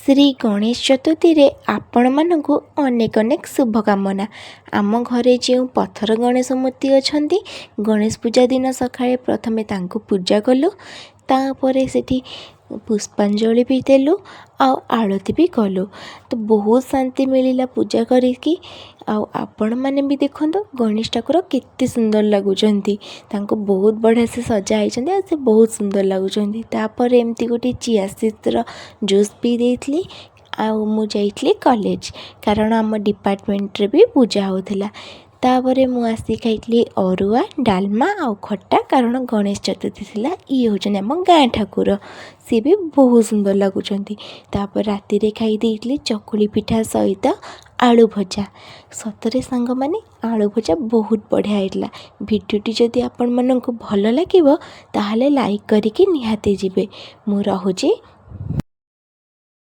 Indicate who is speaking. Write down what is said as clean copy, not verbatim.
Speaker 1: ଶ୍ରୀ ଗଣେଶ ଚତୁର୍ଥୀରେ ଆପଣମାନଙ୍କୁ ଅନେକ ଅନେକ ଶୁଭକାମନା। ଆମ ଘରେ ଯେଉଁ ପଥର ଗଣେଶ ମୂର୍ତ୍ତି ଅଛନ୍ତି, ଗଣେଶ ପୂଜା ଦିନ ସକାଳେ ପ୍ରଥମେ ତାଙ୍କୁ ପୂଜା କଲୁ। ତାପରେ ସେଠି ପୁଷ୍ପାଞ୍ଜଳି ବି ଦେଲୁ ଆଉ ଆଳତି ବି କଲୁ। ତ ବହୁତ ଶାନ୍ତି ମିଳିଲା ପୂଜା କରିକି। ଆଉ ଆପଣମାନେ ବି ଦେଖନ୍ତୁ, ଗଣେଶ ଠାକୁର କେତେ ସୁନ୍ଦର ଲାଗୁଛନ୍ତି। ତାଙ୍କୁ ବହୁତ ବଢ଼ିଆ ସେ ସଜା ହେଇଛନ୍ତି ଆଉ ସେ ବହୁତ ସୁନ୍ଦର ଲାଗୁଛନ୍ତି। ତାପରେ ଏମିତି ଗୋଟେ ଚିଆ ସିଡ଼୍ସର ଜୁସ୍ ପିଇ ଦେଇଥିଲି ଆଉ ମୁଁ ଯାଇଥିଲି କଲେଜ, କାରଣ ଆମ ଡିପାର୍ଟମେଣ୍ଟରେ ବି ପୂଜା ହେଉଥିଲା। ତାପରେ ମୁଁ ଆସି ଖାଇଥିଲି ଅରୁଆ ଡାଲମା ଆଉ ଖଟା, କାରଣ ଗଣେଶ ଚତୁର୍ଥୀ ଥିଲା। ଇଏ ହେଉଛନ୍ତି ଆମ ଗାଁ ଠାକୁର, ସିଏ ବି ବହୁତ ସୁନ୍ଦର ଲାଗୁଛନ୍ତି। ତାପରେ ରାତିରେ ଖାଇ ଦେଇଥିଲି ଚକୁଳି ପିଠା ସହିତ ଆଳୁ ଭଜା। ସତରେ ସାଙ୍ଗମାନେ, ଆଳୁ ଭଜା ବହୁତ ବଢ଼ିଆ ହେଇଥିଲା। ଭିଡ଼ିଓଟି ଯଦି ଆପଣମାନଙ୍କୁ ଭଲ ଲାଗିବ, ତାହେଲେ ଲାଇକ୍ କରିକି ନିହାତି ଯିବେ। ମୁଁ ରହୁଛି।